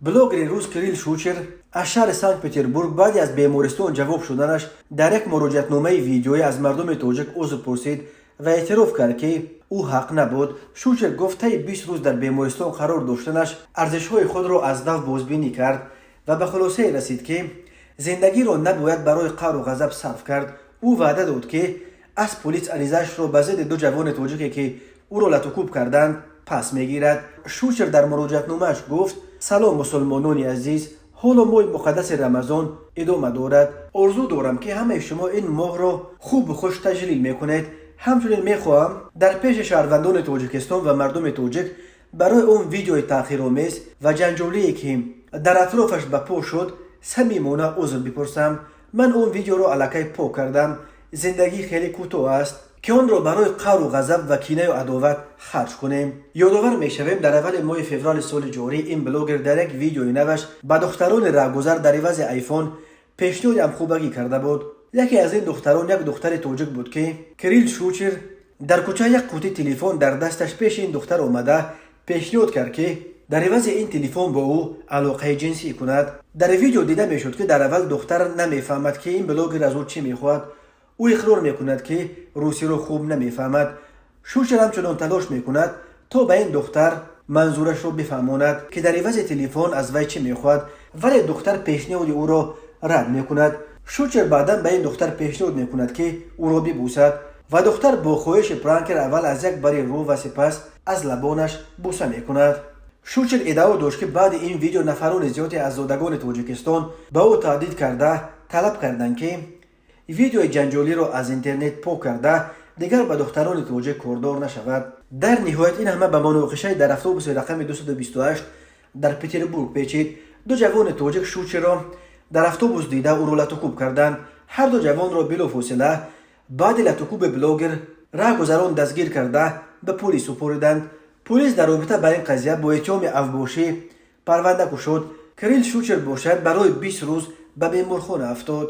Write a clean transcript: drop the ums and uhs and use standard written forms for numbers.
Блогери рус Кирилл Шучер аз шаҳри Санкт Петербург баъди аз бемористон ҷавоб шуданаш дар як муроҷиатномаи видеоӣ аз мардуми тоҷик узр пурсид ва эътироф кард, ки ӯ ҳақ набуд. Шучер гуфт, таи 20 рӯз дар бемористон қарор доштанаш арзишҳои худро аз нав бозбинӣ кард ва ба хулосае расид, ки зиндагиро набояд барои қаҳру ғазаб сарф кард. Ӯ ваъда дод, ки аз полис аризаашро ба зидди ду ҷавони тоҷике, ки ӯро латукӯб карданд, пас мегирад. Шучер дар муроҷиатномааш гуфт: «Салом, мусулмонони азиз! Ҳоло моҳи муқаддаси Рамазон идома дорад. Орзу дорам, ки ҳамаи шумо ин моҳро хубу хуш таҷлил мекунед. Ҳамчунин мехоҳам дар пеши шаҳрвандони Тоҷикистон ва мардуми тоҷик барои он видеои таҳқиромез ва ҷанҷолие, ки дар атрофаш ба по шуд, самимона узр бипурсам. Ман он видеоро аллакай пок кардам. Зиндагӣ хеле кӯтоҳ аст, ки онро барои қаҳру ғазаб ва кинаю адоват харҷ кунем». Ёдовар мешавем, дар аввали моҳи феврали соли ҷорӣ ин блогер дар як видеои наваш ба духтарони раҳгузар дар ивази айфон пешниҳоди ҳамхобагӣ карда буд. Яке аз ин духтарон як духтари тоҷик буд, ки Кирилл Шучер дар кӯча як қутӣ телефон дар дасташ пеши ин духтар омада, пешниҳод кард, ки дар ивази ин телефон бо ӯ алоқаи ҷинсӣ кунад. Дар видео дида мешуд, ки дар аввал духтар намефаҳмад, ки ин блогер аз ӯ чӣ мехоҳад. Ӯ иқрор мекунад, ки русиро хуб намефаҳмад. Шучер ҳамчунон талош мекунад, то ба ин духтар манзурашро бифаҳмонад, ки дар ивази телефон аз вай чӣ мехоҳад, вале духтар пешниҳоди ӯро рад мекунад. Шучер баъдан ба ин духтар пешниҳод мекунад, ки ӯро бибӯсад, ва духтар бо хоҳиши пранкер аввал аз як бари рӯ ва сипас аз лабонаш буса мекунад. Шучер иддао дошт, ки баъди ин видео нафарони зиёде аз зодагони Тоҷикистон ба ӯ таҳдид карда, талаб карданд, ки видеои ҷанҷолиро аз интернет пок карда, дигар ба духтарони тоҷик кордор нашавад. Дар ниҳоят ин ҳама ба муноқишаи дар автобуси рақами 228 дар Петербург печид. Ду ҷавони тоҷик Шучерро дар автобус дида, ӯро латукӯб карданд. Ҳар ду ҷавонро билофосила баъди латукӯби блогер раҳгузарон дастгир карда, ба полис супориданд. Полис дар робита ба ин қазия бо иттиҳоми авбошӣ парванда кушод. Кирилл Шучер бошад, барои 20 рӯз ба беморхона афтод.